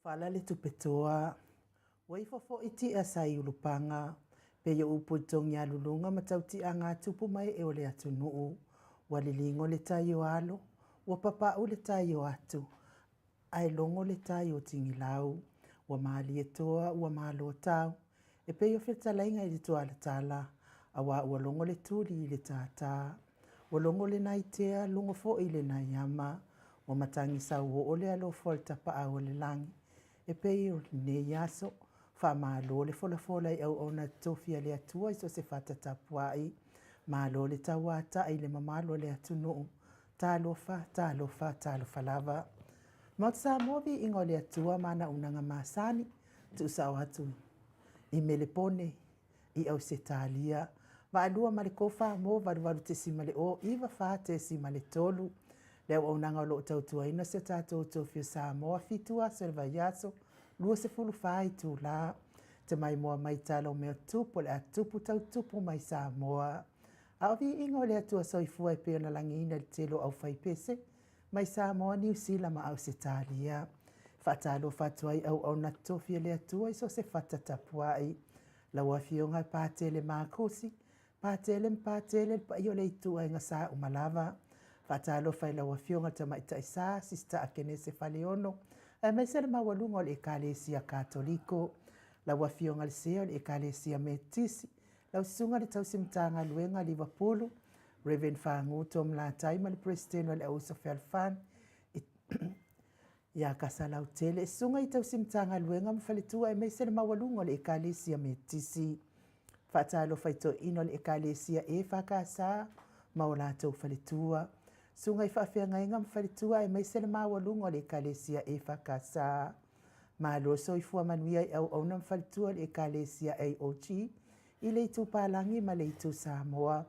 Fala le tupetoa, Ua ifo foi ti'a sa i Ulupaga, pei o upu i Togialuluga ma tautiaga a tupu ma ee o le atunuu. Ua liligo le tai o alo, ua papa'u le tai o atu, ae logo le tai o Tigilau. Ua malie toa, ua malo tau, e pei o fetalaiga i le tualatala, auā ua logo le tuli i le tātā. Ua logo le naitea, logo foi le naiama. Ua matagi sauoo le alofa o le Tapaau o le Lagi, e pei o lenei aso. Faamalo le folafola i auauna totofi a le Atua i so o se fata tapuai. Malo le tauata'i i le mamalu o le atunuu. Talofa, talofa, talofa lava. Maota Samoa, viiga o le Atua ma ana auaunaga masani, tuusao atu i Melepone i Ausetalia, Vaalua ma le Kofa mo 88.094.3, le auaunaga o lo o tautuaina si o tatou tofi o Samoa, 7 aso o le vaiaso, 24 itula. Te maimoa mai tala o mea tutupu o le a tutupu tau tutupu mai Samoa. A o viiga o le Atua soifua e pei ona lagiina i le tele o aufaipese mai Samoa, Niu Sila ma Ausetalia. Faatalofa atu ai auauna totofi a le Atua i so o se fata tapuai. Lau Afioga e Patele Makosi, Patele ma Patele le paia o le ituaiga sa uma lava. Faatalofa i lau Afioga i le Tamaitai Sa, Sisita Akenese Faleono, aemaise le maualuga o le Ekalesia Katoliko. Lau Afioga i le Sea o le Ekalesia Metotisi, lau Susuga i le Tausi Matagaluega Livapulu, Rev. Fagu Tom Latai ma le Peresetene o le Auuso Fealofani ia Kasalautele, Susuga i Tausi Matagaluega ma Faletua aemaise le maualuga o le Ekalesia Metotisi. Faatalofa i toeaiina o le Ekalesia EFKS ma o latou faletua. Susuga i faafeagaiga ma faletua aemaise le maualuga o le Ekalesia EFKS. Malo le soifua manuia i auauna ma faletua o le Ekalesia AOG i le Itu Palagi ma le Itu Samoa,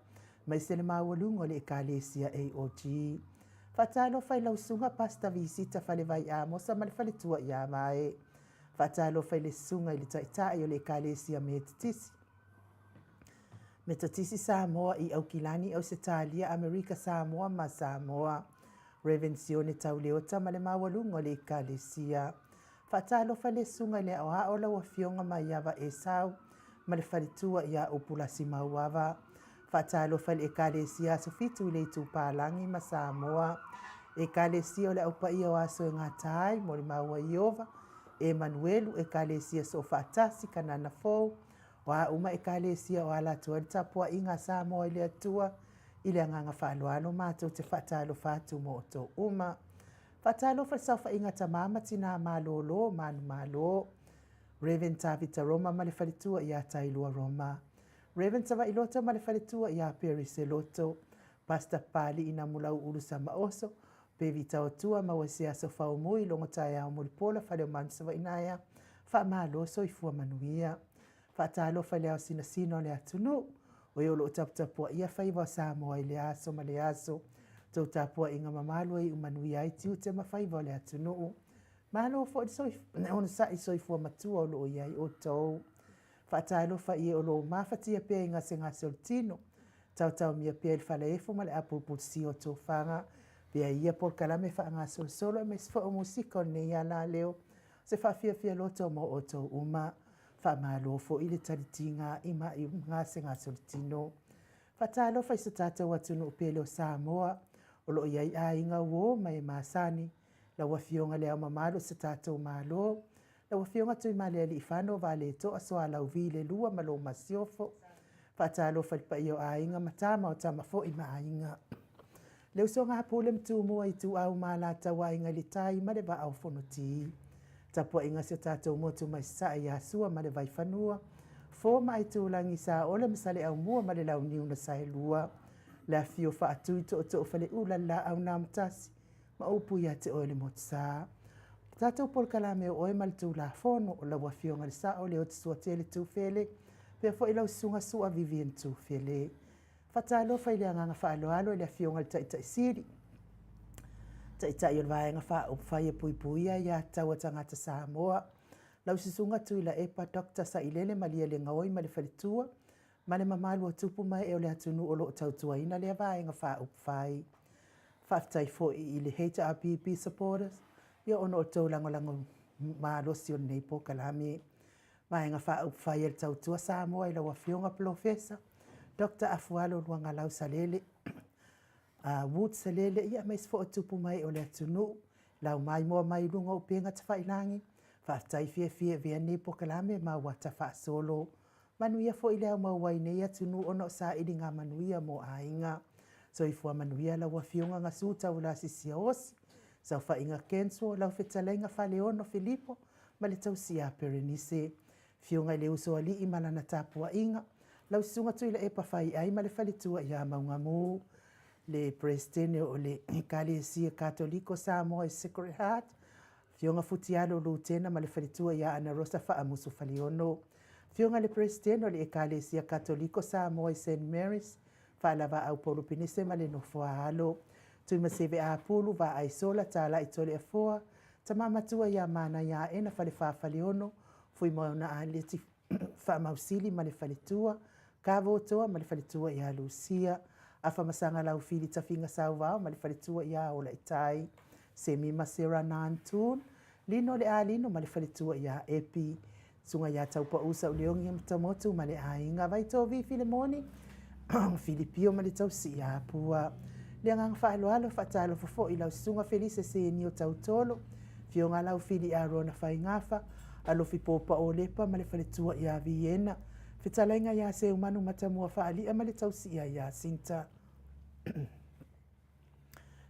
aemaise le maualuga o le Ekalesia AOG. Faatalofa i lau Susuga Pastor Visita Falevai Amosa ma le faletua ia Vae. Faatalofa i le Susuga i le Taitai o le Ekalesia Metotisi, Metotisi Samoa i Aukilani, Ausetalia, Amerika Samoa ma Samoa, Rev. Sione Tauleota ma le maualuga o le Ekalesia. Faatalofa i le Susuga i le Aoao lau Afioga Maiava Esau ma le faletua ia Upulasi Mauava. Faatalofa i le Ekalesia Aso Fitu i le Itu Palagi ma Samoa. Ekalesia o le Au Paia o Aso e Gata ai, Molimau a Ieova, Emanuelu, Ekalesia Soofaatasi, Kanana Fou, o a uma Ekalesia o ala atu ai le tapuaiga a Samoa i le Atua, i le agaga faaaloalo matou te faatalofa atu mo outou uma. Faatalofa i le saofaiga a tama ma tina malolo, manumalo. Rev. Tavita Roma ma le faletua ia Tailua Roma. Rev. Savailoto ma le faletua ia Perry Seloto. Pastor Papali'i Namulau'ulu Samaoso, Pevi Taotua maua se aso faomui logo taeao mulipola Faleomanu Savainaea, faamalo soifua manuia. Faatalofa i le ao sinasina o le atunuu, o e o lo o taputapuaia faiva o Samoa i lea aso ma lea aso. Tou tapuaiga mamalu e iu manuia ai tiute ma faiva o le atunuu. Malo foi le onosai soifua matua o lo o i ai outou. Faatalofa i e o lo o mafatia pea i gasegase o le tino, taotaomia pea i le falaefo ma le apulupulusia o tofaga, pea ia polokalame faagasolosolo aemaise foi o musika o lenei alaleo, se faafiafia loto mo outou uma. Faamalo foi le talitiga i gasegase o le tino. Faatalofa i so tatou atunuu pele o Samoa, o lo o i ai aiga uo ma e masani, lau Afioga i Le Ao Mamalu o so tatou Malo, lau Afioga Tuimalealiifano Vaaletoa Sualauvi le Lua ma lou Masiofo. Faatalofa i le paia o aiga ma tama o tama foi ma aiga. Le usoga a Pule ma Tumua, Ituau ma Alataua, Aiga i le Tai ma le Vaa o Fonoti. Tapuaiga a si o tatou motu mai Sasae ia Sua ma le Vaifanua, Fofo ma Aitulagi, Saole ma Saleaaumua ma le Launiu na Saelua. Le afifio o Faatui, Tootoo Faleula, le Laau na Amotasi ma upu ia te oe le Motusa. O le tatou polokalame o oe ma le Tulafono, o lau Afioga i le Sao Leotisuatele Tufele, faapea foi lau Susuga Sua Vivian Tufele. Faatalofa i le agaga faaaloalo i le Afioga i le Taitai Sili, Taitai o le Vaega Faaupufai e Puipuia Aiatatau a Tagata Samoa, lau Susuga Tuilaepa Doctor Sailele Malielegaoi ma le faletua, ma le mamalu o tupu ma ee o le atunuu o lo o tautuaina lea Vaega Faaupufai. Faafetai foi i le HRPP supporters, ia ona o le tou lagolago. malosi o lenei polokalame. Vaega Faaupufai a le Tautua Samoa i lau Afioga Polofesa Doctor Afualo Luagalau Salele, Wood Salele, ia aemaise foi o tupu ma ee o le atunuu, lau maimoa mai i luga o upega tafailagi, faafetai fiafia e avea lenei polokalame ma auata faasolo. Manuia foi le aumau ai nei atunuu ona o sailiga manuia mo aiga. Soifua manuia lau Afioga Gasu Taulasi Siaosi, Saofaiga Kenso, lau Fetalaiga Faleono Filipo ma le tausi ia Perenise. Afioga i le Usoalii ma lana tapuaiga, lau Susuga Tuilaepa Faiai ma le faletua ia Maugamu, le Peresetene o le Ekalesia Katoliko Samoa i Sacred Heart, Afioga Futialo Lutena ma le faletua ia Anarosa Faamusu Faliono, Afioga i le Peresetene o le Ekalesia Katoliko Samoa i Saint Mary's, Faalavaau Polopenese ma le Nofoa-alo, Tuimaseve Apulu, Vaaisola, Talai Toleafoa, Tama Matua ia Manaia Aena Falefa Faleono, Fuimaona Aleti Faamausili ma le faletua, Kavotoa ma le faletua ia Lusia, Afamasaga Laufili Tafiga Sauvao ma le faletua ia Olaitai, Semi ma Sarah Nantoon, Lino le Alino ma le faletua ia Epi, Susuga ia Taupau Sauleogi Matamotu ma le aiga, Vaitovi Filemoni, Filipio ma le tausi ia Apua. Le agaga faaaloalo, faatalofa foi i lau Susuga Felise Senio Tautolo, Afioga Laufili Arona Faigafa, Alofi Popa Olepa ma le faletua ia Viena, Fetalaiga ia Seumanu Matamua Faalia ma le tausi ia Iasinta.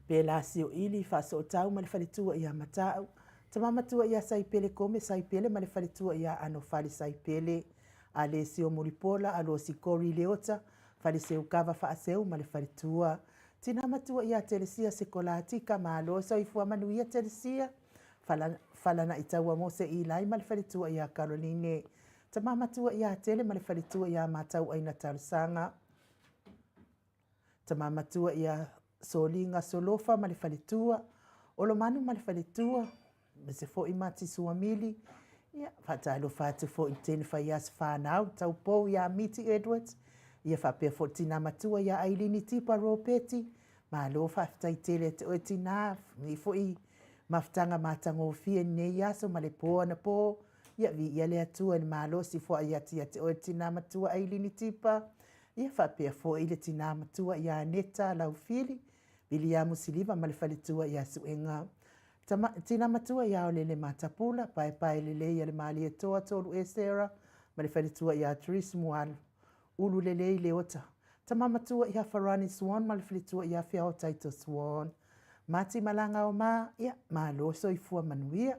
Pēlā Sioili, Faasootau ma le faletua ia Matau, Tama matua ia Saipele Kome Saipele ma le faletua ia Anofale Saipele, Alesio Mulipola, Alosi Kori Leota, Faleseu Kava Faaseu ma le faletua. Tina matua ia Telesia Sekolatika, Malo soifua manuia Telesia, Falanaitaua Mose Ilai ma le faletua ia Caroline. Tama matua ia Tele ma le faletua ia Matauaina Talosaga. Tama matua ia Soliga Solofa ma le faletua, Olomanu ma le faletua, aemaise foi Mati Suamili. Ia, faatalofa atu foi i le teine faiaso fanau, taupou ia Miti Edwards, ia faapea foi le tina matua ia Ailini Tipa Ropeti. Malo faafetai tele ia te oe tina, nei foi mafutaga matagofie i lenei aso ma le po anapo. Ia, viia le Atua i le malosi foai atu ia te oe le tina matua Ailini Tipa. Ia faapea foi le tina matua ia Neta Laufili, Viliamu Siliva ma le faletua ia Suega. Tama, tina matua ia Aolele Matapula, Paepae lelei a le Malietoa Tolu Esera ma le faletua ia Tris Mualu, Ulu lelei Leota. Tama matua ia Farani Swan ma le faletua ia Feao Taito Swan. Mati Malaga o Ma, ia, malo soifua manuia.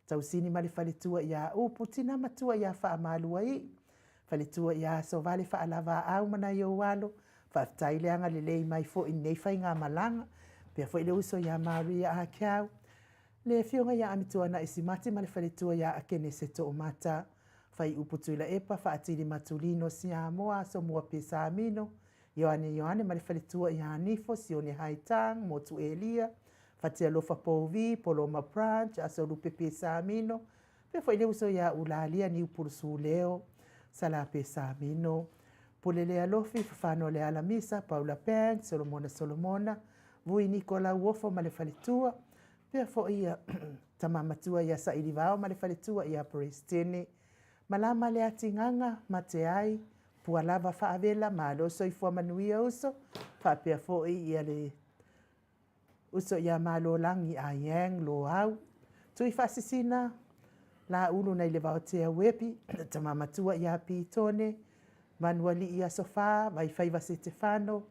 Tausini ma le faletua ia Upu, tina matua ia Faamaluaii, Faletua ia Asovale Faalavaau ma nai ou alo, faafetai le agalelei mai foi i lenei faigamalaga. Pea foi le uso ia Maria Akeau, le afioga ia Amituanai Simati ma le faletua ia Akenese Toomata, Faiupu Tuilaepa, Faatili Matulino Siamoa, Asomua Pesamino, Ioane Ioane ma le faletua ia Nifo, Sione Haitang, Motu Elia, Fatialofa Pouvi, Poloma Branch, Asolupe Pesamino, Pea foi le uso ia Ulalia Niupulusu Leo, Salape Samino, Pulelea Lofi, Fafano Leala Misa, Paula Pang, Solomona Solomona, Vui Niko Lauofo ma le faletua, pea foi ia tama matua ia Sailivao ma le faletua ia Peresetene, Malama Leatigaga, Mateai, Pualava Faavela, Malo soifua manuia uso, faapea foi ia le Uso ia Malolagi a Yang Loau, Tui Faasisina, Laulu nai le Vaotea Webi, Tama Matua ia Pitone, Manualii Aso Fa, Vaifaiva Setefano,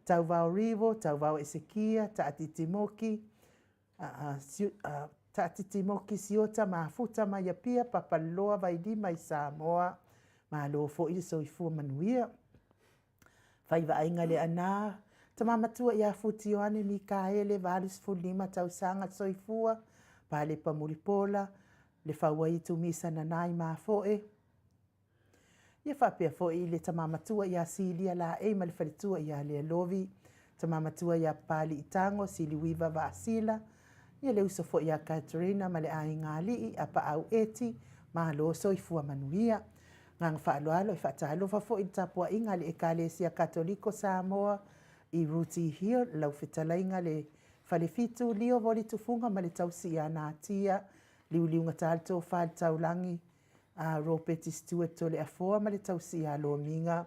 Tauvao Rivo, Tauvao Esekia, Taatiti Moki, Taatiti Moki Siota Mafuta mai Apia, Papaliloa Vailima i Samoa. Malo foi le soifua manuia. Fai vaaiga le Anā, tama matua ia Futi Ioane Mikaele, 85 tausaga soifua, Palepa Mulipola, le Fauaitu Misa Nanai Mafoe. Ia faapea foi le tama matua ia Silia Laei ma le faletua ia Lealovi, tama matua ia Papali'i Tago, Siliuiva Vaasila, ia le uso foi ia Katerina ma le aiga alii, Apaau Eti, malo soifua manuia. Agaga faaaloalo e faatalofa foi i le tapuaiga a le Ekalesia Katoliko Samoa i Rooty Hill, lau fetalaiga le Falefitu Lio Voli Tufuga ma le tausi ia Natia. Liuliugata le tofa i le taulagi a Ropeti Stewart Toleafoa ma le tausi ia Lomiga,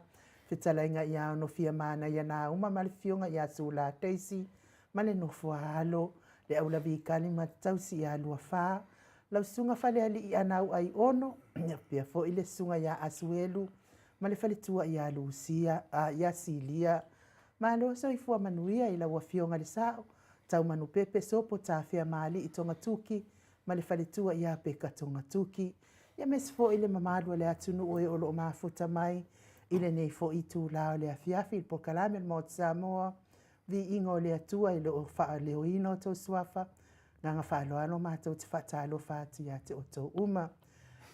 fetalaiga ia Onofiamanaia Nauma ma le afioga ia Sula Daisy ma le nofo a alo, le aulavikali ma le tausi ia Luafa, lau susuga Falealii Anau Aiono, faapea foi le susuga ia Asuelu ma le faletua ia Lusia, ia Silia. Malo soifua manuia i lau Afioga i le Sao, Taumanupepe Sopo Tafeamaalii Togatuki ma le faletua ia Peka Togatuki. Ia aemaise foi le mamalu o le atunuu e o lo o mafuta mai i lenei foi itula o le afiafi i le polokalame o le Maota Samoa, viiga o le Atua i le faaleoina o outou suafa. Agaga faaaloalo matou te faatalofa atu ia te outou uma.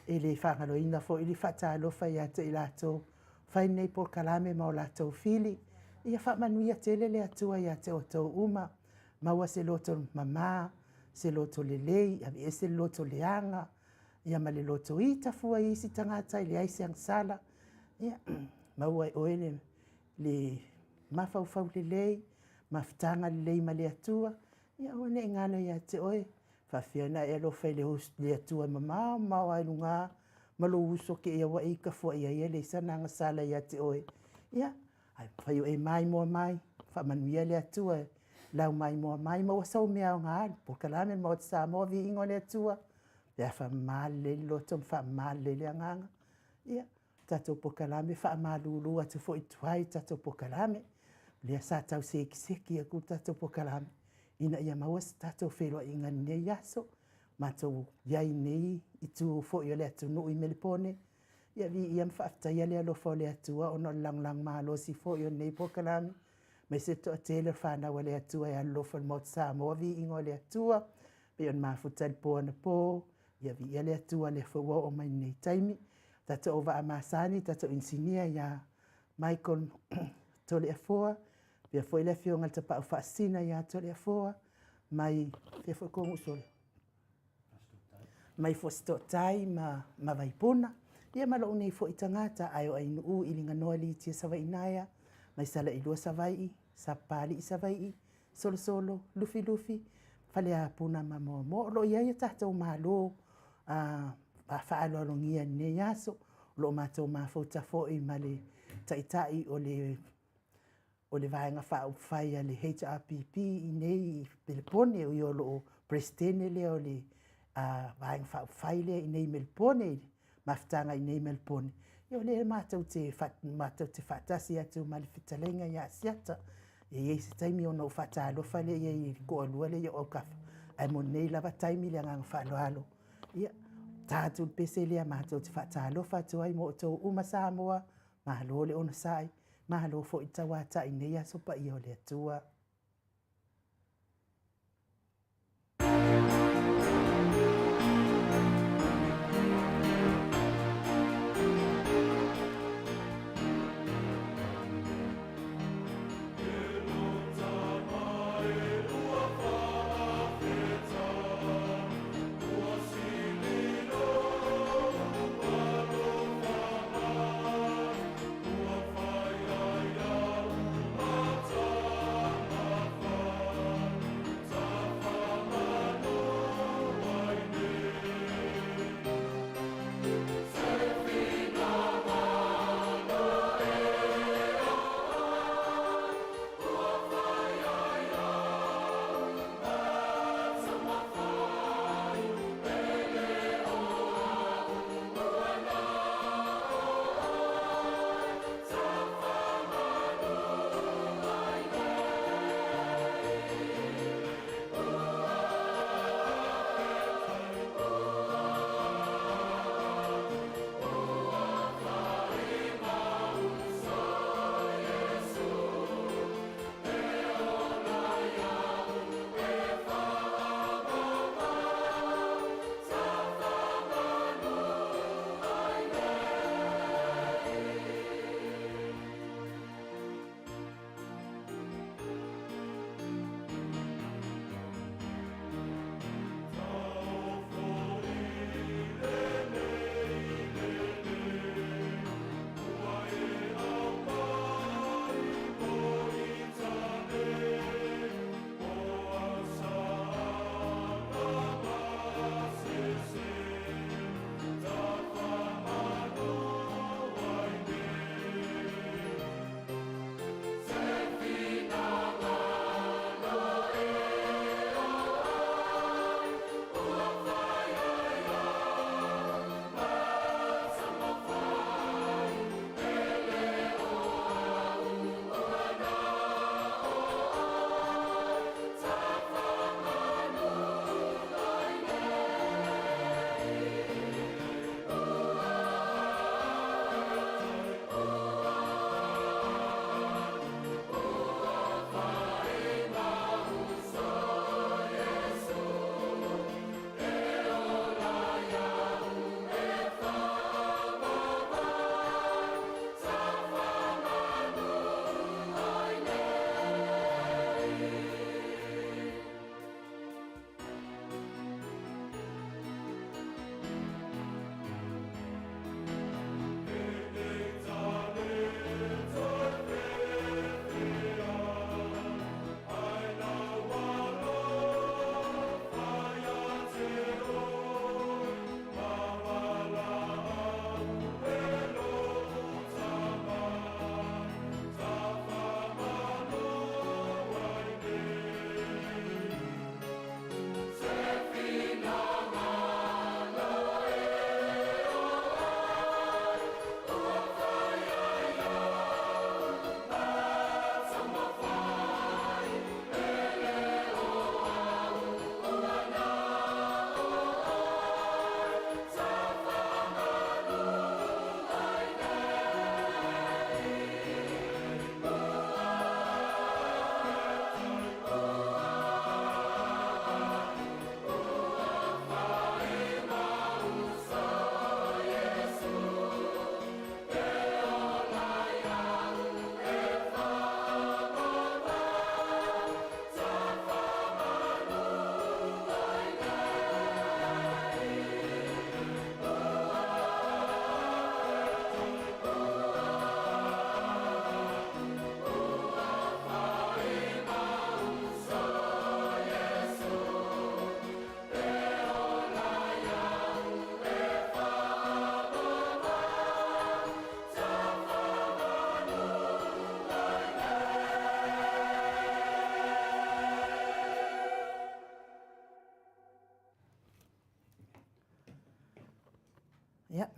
E le faagaloina foi le faatalofa ia te i latou fai nei polokalame ma o latou fili. Ia faamanuia tele le Atua ia te outou uma. Maua se loto mama, se loto lelei, aveese le loto leaga, ia ma le loto ita fua i isi tagata e leai se agasala. Ia, maua e oe le mafaufau lelei, mafutaga lelei ma le Atua, ia aua ne i galo ia te oe, faafefea ona e alofa i le Atua e mamao mamao lava i luga ma lou uso kea ua e ita fua i ai e leai sana agasala ia te oe. Ia, ae afai o e maimoa mai, faamanuia le Atua i lau maimoa mai, maua sou mea aoga i le polokalame a le Maota Samoa, viiga o le Atua, pe a faamama lelei le loto ma faamama lelei le agaga. Ia, tatou polokalame faamalulu atu foi i tua i tatou polokalame. O lea sa tau sekiseki atu le tatou polokalame ina ia maua se tatou feiloaiga i lenei aso. Matou i ai i lenei itu foi o le atunuu i Melepone. Ia viia ma faafetaia le alofa o le Atua ona o le lagolago malosi foi o lenei polokalame, aemaise le toatele o fanau a le Atua e alolofa i le Maota Samoa, viiga o le Atua. Pei ona mafuta i le po anapo, ia viia le Atua lea foi ua oo mai lenei taimi. Tatou auvaa masani, tatou inisinia ia Michael Toleafoa, faapea foi le afioga i le Tapaau Faasisina ia Toleafoa, mai fea foi ko uso mai Fasitootai ma Vaipuna, ia ma lou nei foi tagata ae o Ainuu i Liganoa Litia Savainaea, mai Salailua Savaii, Sapapalii Savaii, Solosolo, Lufilufi, Faleapuna ma Moamoa. O lo o i ai a tatou malo faaaloalogia i lenei aso. O lo o matou mafuta foi ma le Taitai o le Vaega Faaupufai a le HRPP i inei i Melepone, o ia o lo o Peresetene lea o le Vaega Faaupufai lea i inei i Melepone, i mafutaga i inei i Melepone. Ia o lea matou te faatasi atu ma le fetalaiga ia Asiata. E i ai se taimi ona ou faatalofa lea i ai i le toalua lea i ou autafa, ae mo lenei lava taimi le agaga faaaloalo. Ia, ta atu le pese lea matou te faatalofa atu ai mo outou uma Samoa, malo le onosai, malo foi le tauatai i lenei aso paia o le Atua.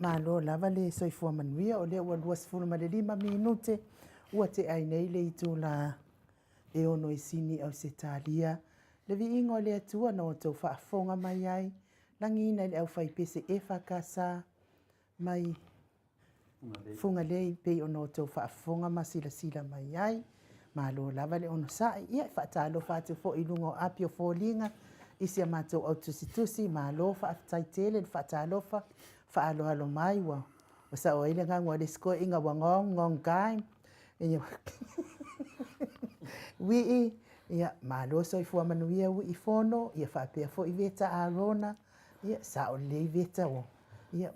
Malo lava le soifua manuia, o lea ua 25 minute ua tea ai nei le itula e 6 i Sini, Ausetalia. Le viiga o le Atua na outou faafofoga mai ai, lagiina i le aufaipese EFKS mai Fugalei pei ona outou faafofoga ma silasila mai ai. Malo lava le onosai. Ia, e faatalofa atu foi i luga o api o foliga i si a matou au tusitusi, malo faafetai tele le faatalofa faaaloalo mai, ua sao ai le agaga o le isi toeaina ua gong gong time. Ia, Wii, ia, malo soifua manuia Wii Fono, ia faapea foi Veta Arona, ia, sao lelei Veta ua, ia,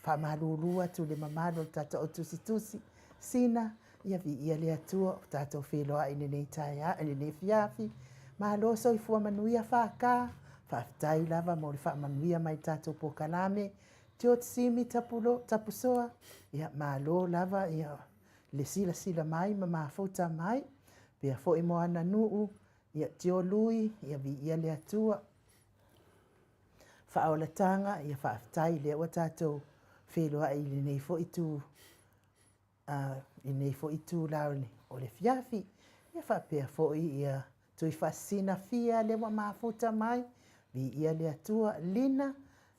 faamalulu atu i le mamalu o le tatou au tusitusi, Sina, ia viia le Atua ua tatou feiloai i lenei taeao, i lenei afiafi. Malo soifua manuia FK, faafetai lava mo le faamanuia mai i le tatou polokalame. George Simi Tapulo, Tapusoa, ia malo lava ia le silasila mai ma mafuta mai. Pea foi mo ana nuu, ia Tio Lui, ia viia le Atua. Faaolataga, ia faafetai lea ua tatou feiloai i lenei foi itu i lenei foi itula o le afiafi. Ia faapea foi ia Tuifaasisina Fia lea ua mafuta mai, viia le Atua. Lina,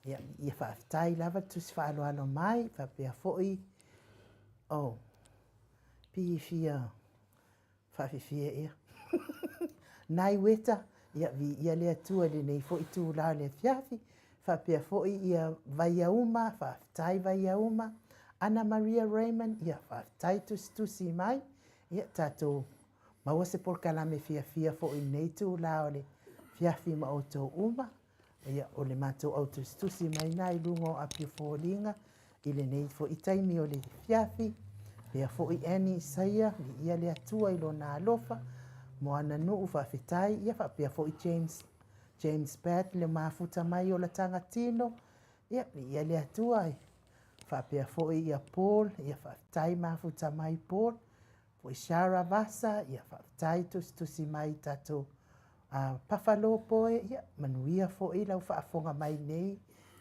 ia, ia faafetai lava le tusi faaaloalo mai, faapea foi, oh, pi fia faafefea ea. Nai Weta, ia viia le Atua i lenei foi itula o le afiafi, faapea foi ia Vaiauma, faafetai Vaiauma, Ana Maria Raymond, ia faafetai tusitusi mai, ia tatou maua se polokalame fiafia foi i lenei itula o le afiafi ma outou uma. Ia, o le matou au tusitusi mai na i luga o api o foliga i lenei foi taimi o le afiafi. Pea foi Annie Isaia, viia le Atua i lona alofa, mo ana nuu faafetai. Ia faapea foi James, James Pat, le mafuta mai o lataga tino. Ia, viia le Atua. Faapea foi ia Paul, ia faafetai mafuta mai Paul. Foi Shara Vasa, ia faafetai tusitusi mai i tatou Buffalo Boy, ia manuia foi lau faafofoga mai nei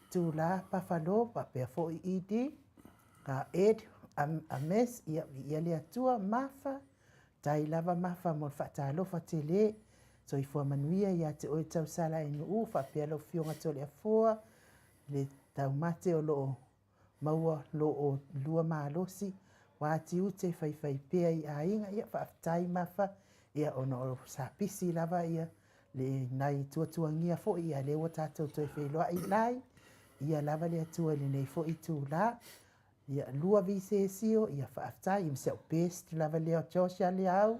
itula Buffalo, faapea foi ED, Ed Ames, ia viia le Atua, Mafa, tai lava Mafa mo le faatalofa tele, soifua manuia ia te oe Tausala Enuu, faapea lau Afioga Toleafoa, le taumate o lo o maua lo o lua malosi, ua tiute faifai pea i aiga, ia faafetai Mafa, ia ona o sa pisi lava ia le nai tuatuagia foi, ia lea ua tatou toe feiloai lai, ia lava le Atua i lenei foi itula, ia lua visesio, ia faafetai, ia ma si au best lava lea o Josh Leau,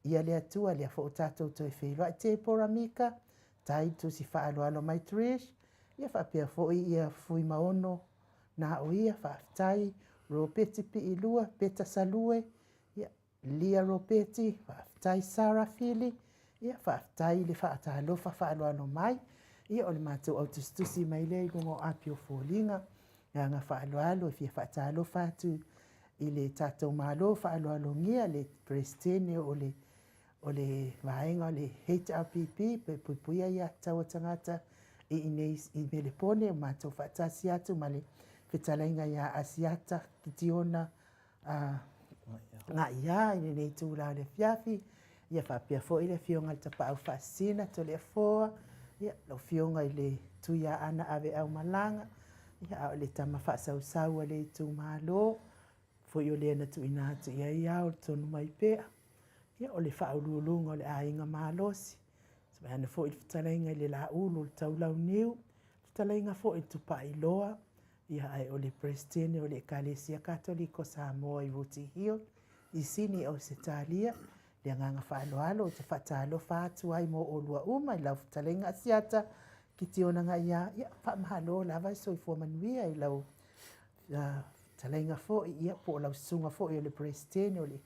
ia le Atua, lea foi ua tatou toe feiloai, Tepora Mika, tai tusi faaaloalo mai Trish, Ia faapea foi ia Fuimaono na o ia, faafetai, Ropeti Piilua, Peta Salue, ia, Lia Ropeti, faafetai Sarah Fili, ia faafetai le faatalofa faaaloalo mai. Ia o le matou au tusitusi mai lea i luga o api o foliga. Le agaga faaaloalo e fia faatalofa atu i le tatou Malo faaaloalogia le Peresetene o le O le vaega o le HRPP pe puipuia aiatatau a tagata i inei i Melepone, ua matou faatasi atu ma le fetalaiga ia Asiata Kitiona Ngaia i lenei itula o le afiafi, ia faapea foi le Afioga i le Tapaau Faasisina Toleafoa, ia lau Afioga i le Tuiaana Aveaumalaga, ia a o le tama faasausau a le itumalo foi o lea na tuuina atu i ai ao le tonu mai pea. Ia, o le faauluuluga o le aiga malosi, vaeane foi le fetalaiga i le Laulu o le Taulauniu, fetalaiga foi i le Tupailoa, ia ae o le Peresetene o le Ekalesia Katoliko Samoa i Rooty Hill, i Sini, Ausetalia. Le agaga faaaloalo ou te faatalofa atu ai mo oulua uma i lau fetalaiga Asiata Kitiona Ngaia, ia faamalo lava le soifua manuia i lau fetalaiga foi, ia po o lau susuga foi o le Peresetene o le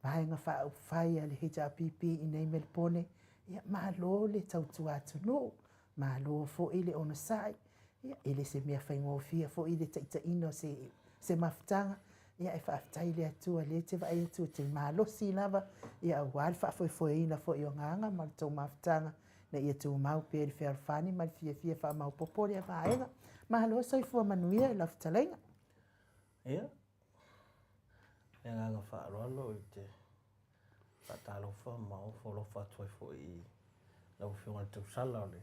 Vaega Faaupufai a le HRPP i nei Melepone, ia malo le tautua atunuu, malo foi le onosai, ia e le se mea faigofie foi le taitaiina o se, se mafutaga, ia e faafetai i le Atua lea te vaai atu e te malosi lava, ia aua le faafoefoeina foi o agaga ma le tou mafutaga, ina ia tumau pea i le fealofani ma le fiafia faamaopoopo lea vaega. Malo soifua manuia i lau fetalaiga. Ia, le agaga faaaloalo i te faatalofa ma ofo alofa atu ai foi i lau Afioga i le tausala o le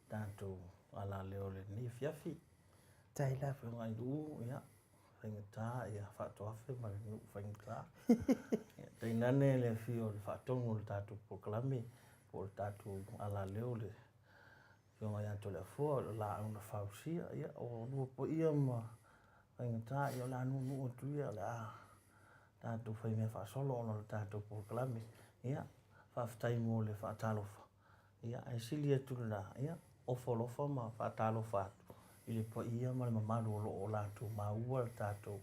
tatou alaleo o lenei afiafi. Tai lava. Afioga i Luu, ia, faigata, ia, faatoafe ma le nuu faigata. Ia, tainane le afio o le faatonu o le tatou polokalame po o le tatou alaleo le Afioga ia Toleafoa o le laau na fausia, ia, o lua paia ma faigata, ia, o le a nuunuu atu ia, o le a tatou faimea faasolo ona o le tatou polokalame. Ia, faafetai mo le faatalofa, ia, ae sili atu lena, ia, ofo alofa ma faatalofa atu i le paia ma le mamalu o lo o latou maua le tatou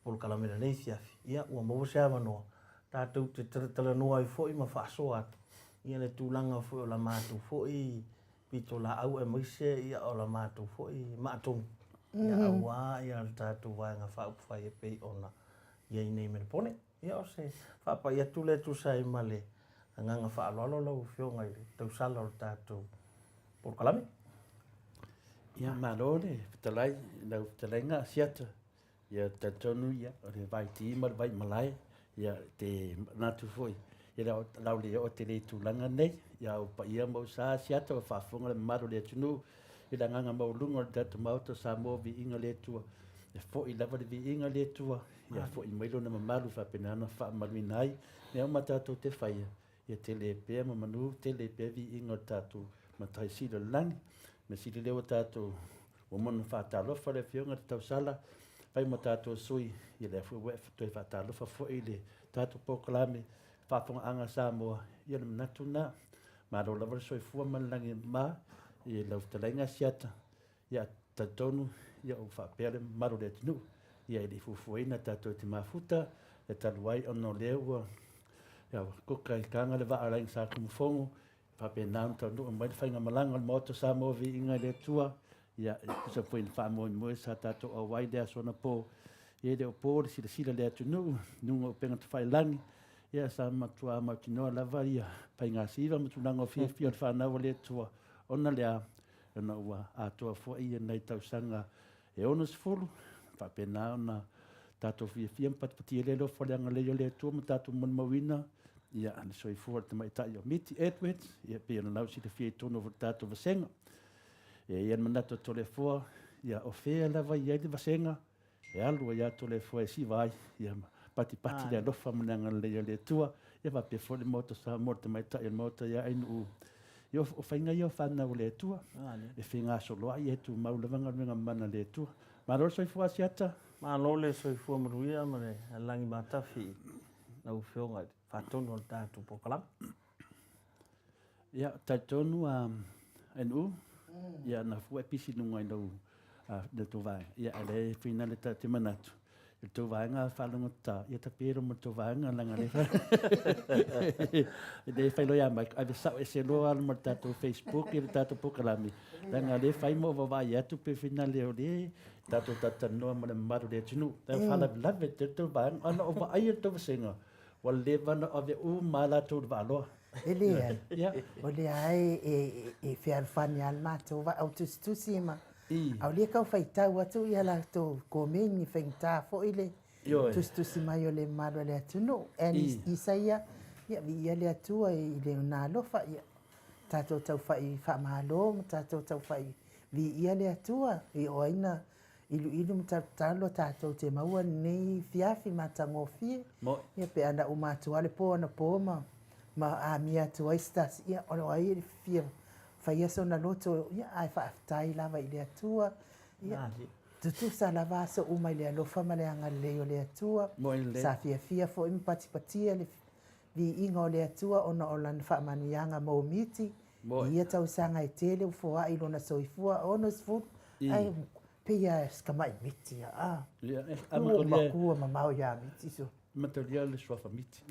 polokalame i lenei afiafi, ia ua maua se avanoa tatou te talatalanoa ai foi ma faasoa atu ia le tulaga foi o la matou foi pitolaau aemaise ia o la matou foi maatonu ia aua ia le tatou Vaega Faaupufai e pei ona i ai nei Menepone. Ia o se faapai atu lea e tusa ai ma le agaga faaaloalo lau Afioga i le tausala o le tatou polokalame. Ia malo le fetalai i lau fetalaiga Asiata. Ia talitonu ia o le vaiti ma le vaimalae ia te manatu foi ia lau le oo tele i tulaga nei ia o paia ma usa Asiata ua faafofoga le mamalu o le atunuu i le agaga maualuga o le tatou Maota o Samoa viiga le Atua e foi lava le viiga le Atua ia foi mai lona mamalu faapena ona faamamaluina ai mea uma tatou te faia ia tele pea ma manu tele pea viiga o le tatou Matai Sili o le Lagi. Mea sili lea ua tatou ua uma ona faatalofa le Afioga i le Tausala fai ma tatou sui, ia lea foi ua e toe faatalofa foi i le tatou polokalame Faafofogaaga a Samoa, ia le manatu lena. Malo lava le soifua ma le lagi e mama i lau fetalaiga Asiata. Ia talitonu ia ua faapea le mamalu o le atunuu, ia e le i fuafuaina tatou te mafuta e talu ai ona o lea ua ia ua kuka i kaga le vaa o le Aiga Sa Tunumafono, faapena ona taunuu mai le faigamalaga o le Maota o Samoa Viiga i le Atua, ia e tusa foi i le faamoemoe sa tatou auai i le aso anapo. Ia e le o po le silasila i le atunuu i luga o upega tafailagi, ia sa matua mautinoa lava ia faigasiva ma tulaga o fiafia o le fanau a le Atua, ona le a? Ona ua atoa foi ia nai tausaga e 60, faapena ona tatou fiafia ma patipatia le alofa o le agalelei o le Atua ma tatou molimauina ia le soifua o le tamaitai o Miti Edwards, ia pei ona lausilafia i totonu o le tatou vasega. E i ai le manatu a Toleafoa, ia o fea lava i ai le vasega, e alu ai lava Toleafoa e siva ai, ia ma patipati le alofa ma le agalelei o le Atua, ia faapea foi le Maota o Samoa, le tamaitai o le Maota ia Ainuu. Ia o faiga ia o fanau a le Atua, e fegasoloai e tumau lava galuega mamana a le Atua. Malo le soifua Asiata. Malo le soifua manuia ma le lagi matafi i lau Afioga i le faatonu o le tatou polokalame. Ia, talitonu a NU, ia na fua e pisi luga i lau le tou vaega. Ia, a lea e fina le te manatu, i le tou vaega faalogotata, ia ta pelo ma le tou vaega leaga le le fai loa ia mai, ave sao ese loa alu ma le tatou Facebook ia le tatou polokalame, leaga le fai ma ou vaavaai atu pe finale o le tatou talatalanoa ma le mamalu o le atunuu. E faalavelave tele tou vaega, ona o vaai le tou vasega, ua leva ona ave uma lava latou i le vaaloa. E leai, o lea e fealofani lava le matou vaa o tusitusi ma a o lea e tau faitau atu ia latou komeni faigata foi le tusitusi mai o le mamalu o le atunuu. And Isaia, ia viia le Atua i Lona alofa, ia tatou taufai faamalo ma tatou taufai viia le Atua i o ai na iluilu ma talotalo tatou te maua lenei afiafi matagofie. Ia pe a na uma atu lava le po anapo ma ma amia atu ai se tasi, ia o ai e fia faia sona loto, ia ae faafetai lava i le Atua. Ia tutusa lava aso uma i le alofa ma le agalelei o le Atua. Sa fiafia foi ma patipatia le viiga o le Atua ona o Lana faamanuiaga momiti i ia tausaga e tele ua foai lona soifua 60, ae pei lava si tamai miti a. Ua ou matua mamao ia Miti so. Matalia le suafa miti.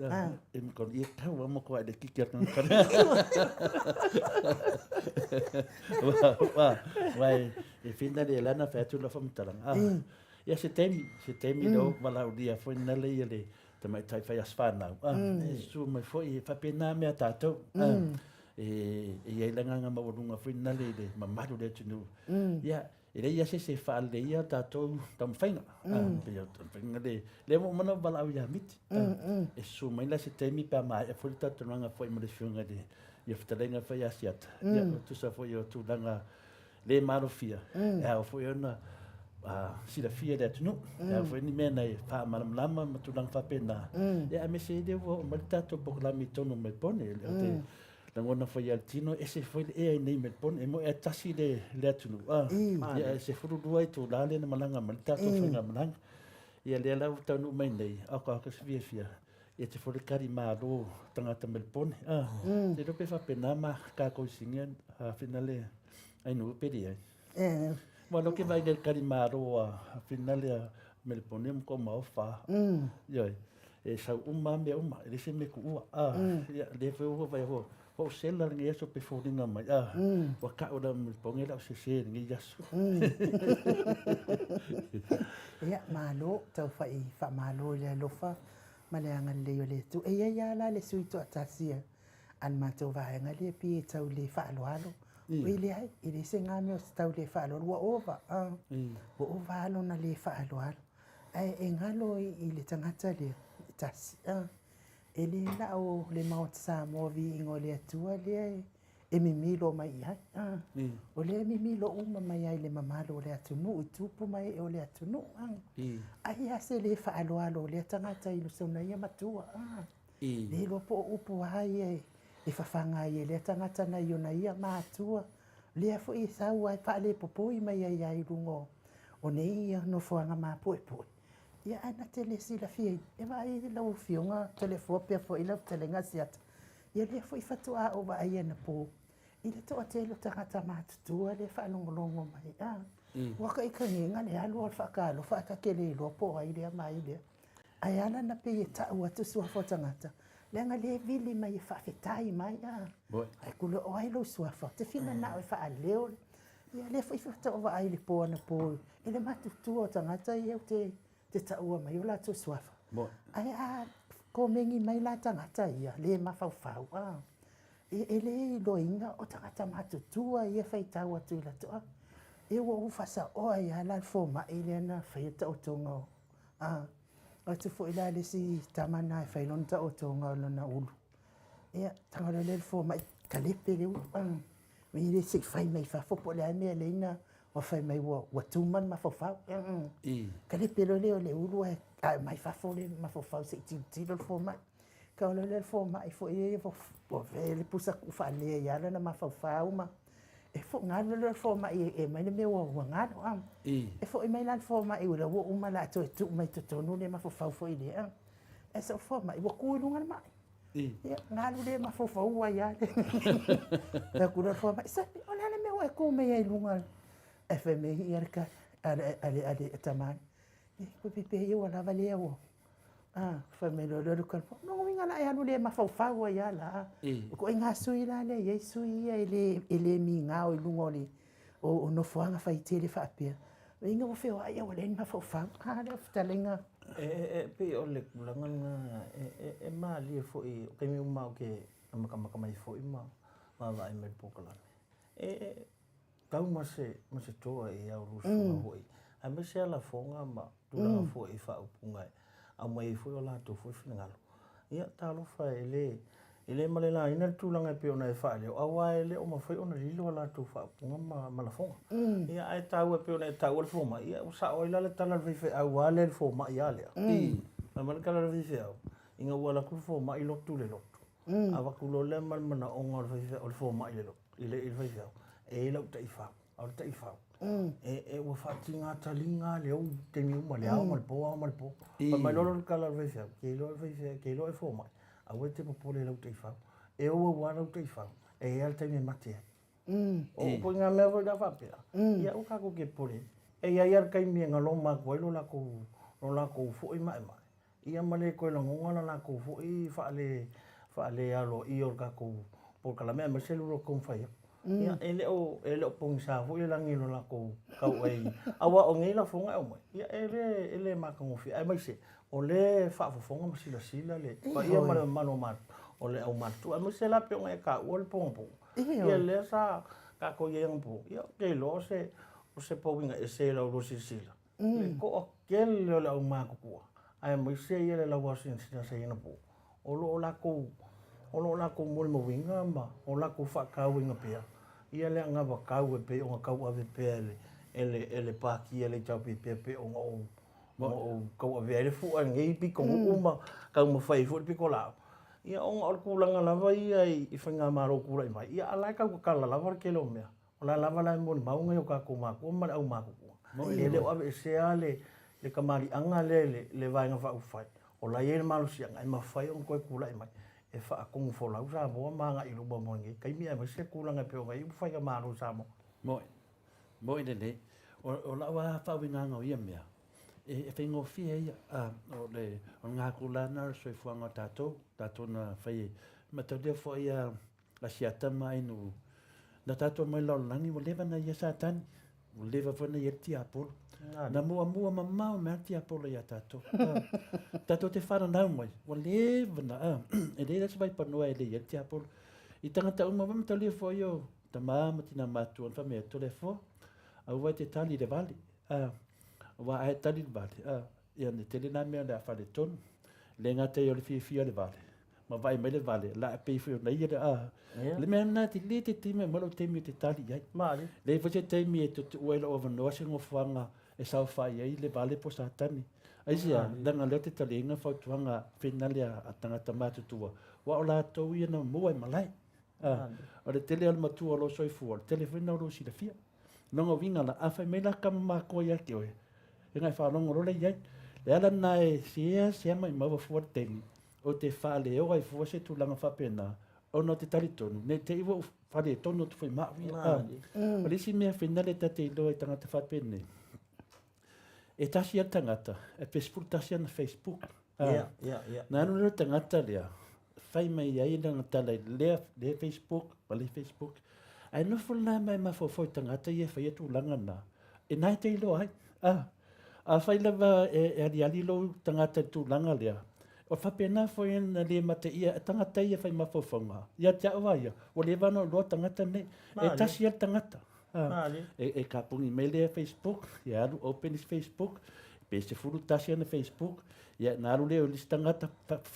E matalia e tau a matua le kiki a tangata. Wa, wa, e whina le lana whai atu la whamatalaga. Ia se taimi, se taimi leo walaulia foi nale ia le tamaitai fai aso whanau. E susu mai foi, e faapena mea tātou. E i ai le agaga maualuga foi nale i le mamalu o le atunuu. Ia, E leai lava se isi e faaleleia tatou taumafaiga. Pei o taumafaiga le, lea ua uma ona ou valaau ia Miti. E susu mai la se taimi pe a maea foi le talatalanoaga foi ma le Afioga i le ia fetalaiga foi ia Asiata. Ia, e tusa foi o tulaga le malofia, e ao foi ona silafia e le atunuu. E ao foi ni mea na e faamalamalama ma tulaga faapena. Ia, aemaise ai lea ua oo mai le tatou polokalame i totonu o Melbourne. Ou te lagona foi ia le tino, e ese foi le ea i nei Melbourne, e moni ae tasi le, le atunuu, a, ia e 12 itula lea na malaga mai le tatou faigamalaga. Ia lea la ua taunuu mai nei, a o ka se fiafia, ia te foi le kali malo tagata Melbourne, a, te iloa pe faapena ma kākou i Sydney, a finale ai nuu pe leai. Ua loke vai le kali malo a finale a Melbourne ma ko mau fa. Ioe. E sau uma mea uma, e le se mea kuua. A, ia, le foi ua vai ho. Ho sela lenei aso pe foliga mai. A, ua kau la Melbourne la o sese lenei aso. Ia, malo, taufai faamalo i le alofa ma le agalelei o le Atua. E i ai lava la le sui toatasi a le matou vaega lea pei e tau le faaaloalo. Oi leai, e leai se ga mea o se tau le faaaloalo, ua ova, ua ova lava lona le faaaloalo. Ae e galo i le tagata lea e tasi, e le na o le Maota Samoa viiga o le Atua lea e mimilo mai i ai. O lea e mimilo uma mai ai i le mamalu o le atunuu, i tupu ma ee o le atunuu. Ai lava se le faaaloalo o lea tagata i sona ia matua. Le iloa po o upu a ia e fafaga ai e lea tagata nai ona ia matua. Lea foi e sau ai faalepopoi mai ai lava i luga o nei ia nofoaga mapuepue. Ia ae na te le silafia ai, e vaai i lau Afioga Toleafoa pea foi lau fetalaiga Asiata. Ia lea foi faatoa ou vaai anapo i le toatele o tagata matutua lea e faalogologo mai. A, ua kaikagiga le alu o le faakalofa ae ta te le iloa po o ai lea ma ai lea. Ae ala ona pei e tau atu suafa o tagata, leaga lea e vili mai e faafetai mai, a. Ae kula o ai lou suafa? Ou te fia manao e faaleo. Ia lea foi faatoa ou vaai i le po anapo i le matutua o tagata ia ou te te taua mai o latou suafa. Ae a komeni mai la tagata ia, le mafaufau, a. E le iloaina o tagata matutua ia e faitau atu i latou, a. Ia ua ou faasaoa ai lava la le fomai lea na faia le taotoga o A atu foi la le isi tama lena e fai lona taotoga o lona ulu. Ia, tago loa lea i le fomai, talepe le ulu. E le se i fai mai fafo po o le a le mea e ala ai ona ua fai mai ua tuma le mafaufau. Talepe loa lea o le ulu ae aumai fafo le mafaufau se i tilotilo le fomai. Tago loa lea o le fomai foi ia ua avea le pusa tuufaalelei ai lava lona mafaufau ma e foi galu loa le fomai e aumai le mea ua galo a. E foi mai la le fomai ua uma o le a toe tuu mai totonu le mafaufau foi lea. Ae sau fomai ua tu i luga le mai. Ia, galu le mafaufau ai lava. Fai atu loa le fomai, sole, o le a le mea ua e tu mai ai i luga? Ae fai mai ia le tala a le tama, e pe ia ua lava lea ua A, fai mai loa lea o le tala, lona uiga o le a e alu le mafaufau ai lava la. O ituaiga sui la lea e i ai sui ia e le migao i luga o le o nofoaga faitele faapea. Uiga ua feoai ae ua leai ni mafaufau. A lea o fetalaiga. E pei o le tulaga lena e malie foi, o taimi uma ou te matamata mai foi ma vaavaai mai i le polokalame. E tau ma se, ma se toa i au lusuga foi, aemaise lava lafoga ma tulaga foi i faaupuga e aumai ai foi o latou foi finagalo. Ia, talofa e le, e le malelaina le tulaga e pei ona e faaleo, aua e le o mafai ona lilo a latou faaupuga ma, ma lafoga. Ia, ae taua e pei ona e taua le fomai, ia ua sao ai la le tala a le faifeau lava lea i le fomai lava lea. Fai mai le tala a le faifeau, ina ua alu atu le fomai lotu le lotu, avatu loa lea ma le manaoga o le faifeau, o le fomai i le lotu. I le faifeau, e i ai lau taifau, a o le taifau, e ua faatiga taliga le ou taimi uma, le ao ma le po, ao ma le po. Fai mai loa le tala a le faifeau, ke iloa le faifeau, ke iloa e fomai, aua e te popole i lau taifau. E ou aua lau taifau, e i ai lava le taimi e mate ai. O ituaiga mea foi la faapea, ia aua tatou te popole, e i ai lava le taimi e galoma atu ai lo latou foi maemae, Ia ma le toe lagona la latou foi faale faale aloaia o le tatou polokalame aemaise le loto mafai atu. Ia e le o e le o pogisa foi le lagi i lo latou tauai aua o nei lafoga e aumai, ia e le e le matagofie aemaise o lea e faafofoga ma silasila le paia ma le mamalu o o le aumatutua aemaise la pei ona e taua le pogapoga. Ia lea sa tatou i ai anapo, ia ou te iloa o se. O se pauiga ese i la ulua silasila, le toatele o le aumatutua, aemaise ia le lauasinasina sa i ai anapo, o lo o latou, o lo o latou molimauina ma o latou faatauaina pea ia le anavatau e pei ona tauave pea e le, e le, e le Pati a le HRPP e pei ona ou, ona ou tauavea ai le fua i lenei pitonuu ma taumafai ai foi le pitolaau. Ia ona o le tulaga lava ia i faigamalo o tulai mai, ia a o la e tau tatala lava le tele o mea. O la lava la e molimau nai o tatou matua ma le aumatutua. E le o aveesea le, le tamaliiaga lea i le Vaega Faaupufai, o la e i ai le malosiaga e mafai ona toe tulai mai e faatonufolau Samoa ma agai i luma mo lenei taimi aemaise tulaga e pei ona i ai upufai a Malo i Samoa. Moe. Moe lelei. O, o lau lava faauigaga o ia mea, e, e faigofie ia. A, o le, o le gakula lena o le soifuaga o tatou, tatou na fai ai. Mataulia foi a, Asiata ma Ainuu, na tatou mai lalolagi ua leva na ia Satani, ua leva foi na ia le tiapolo. Na muamua mamao mai le tiapolo ia tatou. Tatou te whananau mai, ua leva na, e leai la se vaipanoa e le ia le tiapolo. I tangata uma foi mataulia foi o tama ma tina matua na whamea tole foa, aua e te tali le vale. Aua a e tali le vale, ia ne tele na mea le a faaletonu. Le gata ia o le fiafia o le vale, ma vaai mai le vale, la e pei foi ona ia le a. Le mea lena te le te taimi mai lou taimi ou te tali i ai. Leai foi se taimi e tuutuua ai lou avanoa se nofoaga e saofai ai le vale po o Satani. Aisea, leaga o lea ou te taliaina fautuaga finale a tagata matutua, aua o latou ia na maua i malae. O le tele o le matua o lou soifua, o le tele foi lena o lou silafia. Lona uiga la, a fai mai la tama matua ia te oe, e na e faalogo loa lea i ai. Le ala lena e seasea maumau fua le taimi, ou te faaleoa ai fua se tulaga faapena, ona ou te talitonu, ne i te i ua ou faaletonu atu foi ma au ia. O le isi mea finale ta te iloa i tagata faapenei, e tasi lava le tagata, e pe 11 ana Facebook. Na alu lea o le tagata lea, fai mai ai lana tala i lea, lea Facebook ma lea Facebook. Ae nofo la ma e mafaufau i tagata ia e faia tulaga na, e na e te iloa ai. Ah, afai lava e, e aliali lou tagata i le tulaga lea, o faapena foi na le mateia e tagata ia fai mafaufauga. Ia te au a ia, ua leva ona ou iloa tagata nei. E tasi lava le tagata. Ah, e, e kapuni mai lea Facebook, ia alu open isi Facebook, pe 11 ana Facebook, ia na alu lea o lisi tagata,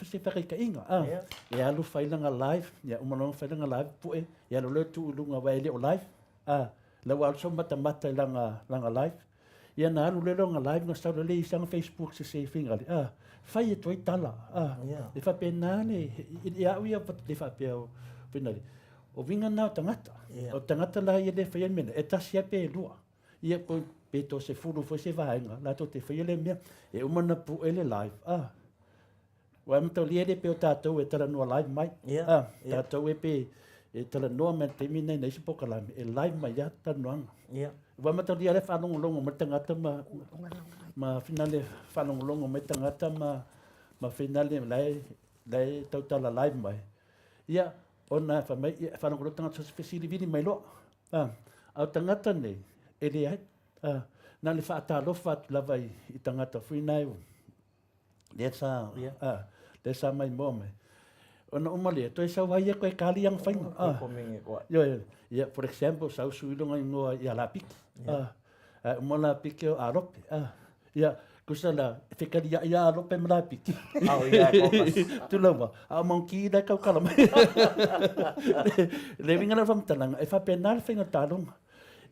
se whakaitaiga, ah, yeah. E alu whai langa live, ia uma longa whai langa live, pue, ia alu lea tuu i lunga wa e le o live, ah, lau alu sau matamata i langa, langa live, ia na alu lea longa live, nga sau lea i sanga Facebook se se finga le, ah, whai e toi tala, ah, yeah. E whapena le, i au ia le whapea o, finale, O winga na o tagata. Yeah. O tagata la ia le whaia mena, e tasi a pe lua. Ia po pe to se fulu foi se vaenga, la to te whaia le mea, e uma na pu ele live. Ah. Wa ma lia le pe o tātou e tala noa live mai. Yeah. Ah, yeah. Tātou e pe e tala noa mai te mi nei nei se pokalame, e live mai ia talanoaga. Yeah. Wa ma lia le whalongolongo mai tagata ma ma finale whalongolongo mai tagata ma ma finale lai lai tautala live mai. Ia, ona fai mai, ia, whanau koro tangata se fesilivili mai loa. A, a o tagata nei, e leai. A, na le whaatalofa atu lava i, i tagata whina e lea sa, yeah. a, lea sa mai moa mai. Ona uma lea, toe sau ai ia koe kali ang whainga. A, yo, yo, yeah, for example, sau suilonga ingoa ia Lapiki. Yeah. A, uma Lapiki o Arope. A, Ia, kusa la, whekari ia ia alo pe marapi. Ao ia e kokas. Tulawa, a mau ki la kau kala mai. Le winga la whamtalanga, e whapena le whainga talonga.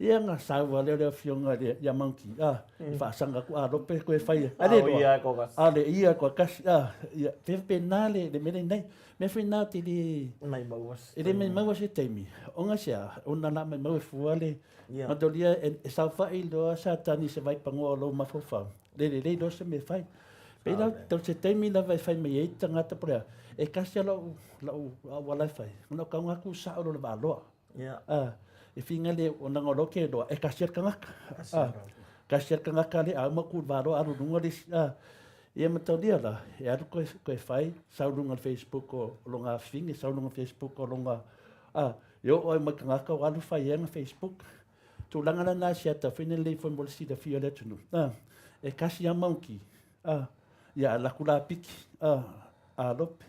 Ia nga saua leo leo fionga le ia mau ki, a, e whaasanga ku alo pe koe whaia. Ale Ao ia e kokas. Ale ia kokas, a, ia, whapena le, le mele nei. Me whaina te le... Mai mauas. E le mai mauas e teimi. Onga sea, ona la mai mau e fua le, Yeah. Matolia e, e saofai loa Satani se vaipagoa o lou mafaufau. Le lelei loa se mea fai. Pei la, tau se taimi lava e fai mai ai tagata po o le a, e kasi lava lau, lau auala e fai, ona o kauga aku sao loa le vaaloa. Yeah. Ah, e figa le o naga o lau ke loa, e kasi le tagata. Kasi Ah, kasi le tagata le a uma ku le vaaloa alu luga le isi. Ah, ia mataulia la, e alu koe, koe fai, sau luga le Facebook o loga afifine, sau luga Facebook o loga, ah, E oo ai ma tagata o alu fai ai ana Facebook. Tulaga la na siata foi nei lei foi mo le silafia o le atunuu. A, e kasi a mauki. A, ia ala ku la piki. A, a lope.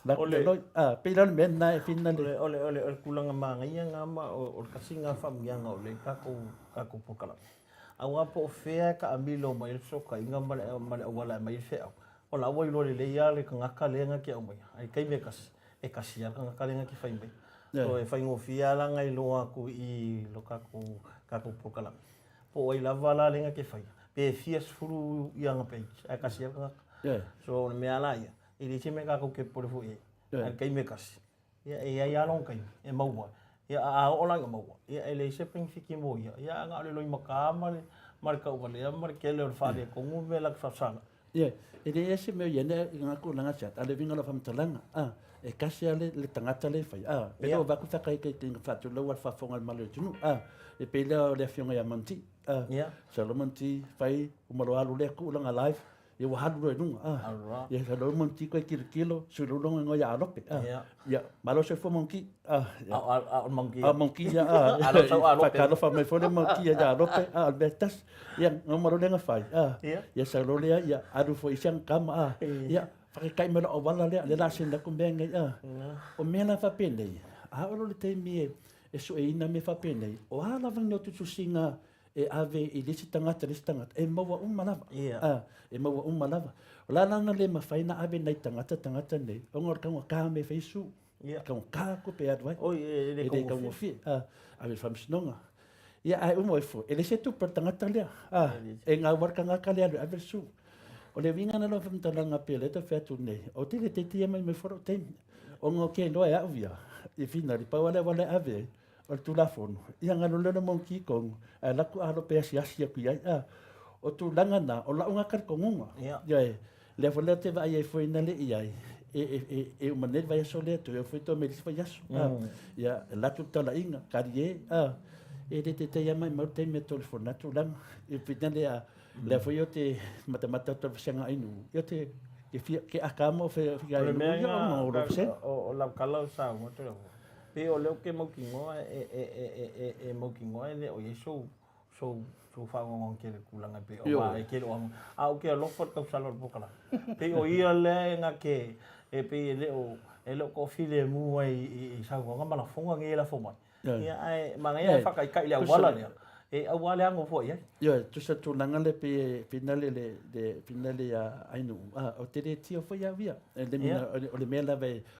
La le loi a pe la le mea na e fina le. O le tulaga manaia lena ma o le tasi lena faamanuiaga o lea tatou polokalame. Aua po o fea e taamilo mai ai le fesootaiga ma le auala e aumai ai le feau, o la ua iloa lelei lava le tagata lea na te aumaia. Ae i le taimi e tasi, e tasi lava le tagata lea na te fai mai. So e faigofie lava la ona iloa atu i lo tatou polokalame. Po o ai lava la lea na te faia, pe fia sefulu i ana page, ae tasi lava le tagata. So o le mea la ia, e leai se mea tatou te popole foi i ai, ae o le taimi e tasi, ia e i ai lava lona taimi e maua ai. Ia a oo la ina maua, ia e leai se penefiti mo ia, ia ae na o le loimata ma le tauvalea ma le tele o le faaletonu mea la te faafesala. Ia, e leai se mea o i ai nei i ngā tulaga chat, a le uiga o lau faamatalaga, a, e tasi lava le tagata lea e fai, a, pe le o avatu faataitaiga faatulou a le faafofoga a le Malo o le atunuu, a, e pei lea o le afioga ia Monty, a, Solomon T, fai, uma loa alu lea tuu lana live, Ia ua alu loa i luga. Ah. Ia sa loa monki koe kilokilo, sulu loa ngoia a lope. Ah. Ia, malo soifua monki. Ah. A o monki. A monki ia. Ah. A lo a lope. Fakalofa mai foi le monki ia a lope. Ah, o le mea tasi. Ia, ngoma loa le fai. Ah. Ia sa loa lea, ia alu foi i sianga kama. Ah. Ia, whakakai mai lo auala lea, le la send aku mea ngai. Ah. O mea la whapenei, a olo le taimi e sueina mea whapenei, o a lava ni o tutusinga e ave i le isi tagata le isi tagata, e maua uma lava. Yeah. E maua uma lava. O la lana le mawhai na ave nei tagata tagata nei, ona o le kaunga me whai su. Yeah. Kaunga ko pe atu ai. Oi, e le e kaungofie. Ave le faamasinoga. Ia, ae uma ai foi, e le se tupe le tagata lea. E ngā war kangaka lea ave le su. O le uiga na lau faamatalaga pea lea e tau fai atu nei, ou te le teiteia mai mai fua lou taimi. Ona o ke iloa e au ia, i fina, i pau lea wale ave ai, o le Tulafono, ia galo lea o le monkey kong, ae alu atu alo pe asiasi atu i ai. A, o tulaga na, o lau lena talitonuga. Ia e, lea foi lea ou te vaai ai foi na le i ai, e, e, e, e uma nei le vaiaso lea, toe o foi toe mai le isi vaiaso. A, ia, e alu atu le talaiga, kali e, a, e le teitei lava maimau le taimi e telefona atu tulaga. E pei na lea, lea foi ou te matamata atu i le vasega ainuu, ia te, ke fia, ke aka ma o fea O le mea lena, o lau tala o saunoa atu lau Pei o lea ou te mautinoa e mautinoa e le o i ai sou sou sou faanoanoa tele i le tulaga e pei o aua e tele o aga a ou te alofa i le tausala o le polokalame. Pei o ia lea e na te e pei e le o toafilemu ai i saunoaga ma lafoga nei e lafo mai. Ia ae manaia e whakaikai le auala lea. E aua le ago foi ai. Ioe, tusa tulaga le pei e finale le finale ia Ainuu. Ah, o te le tio foi au ia. E le mina o le mea lava e.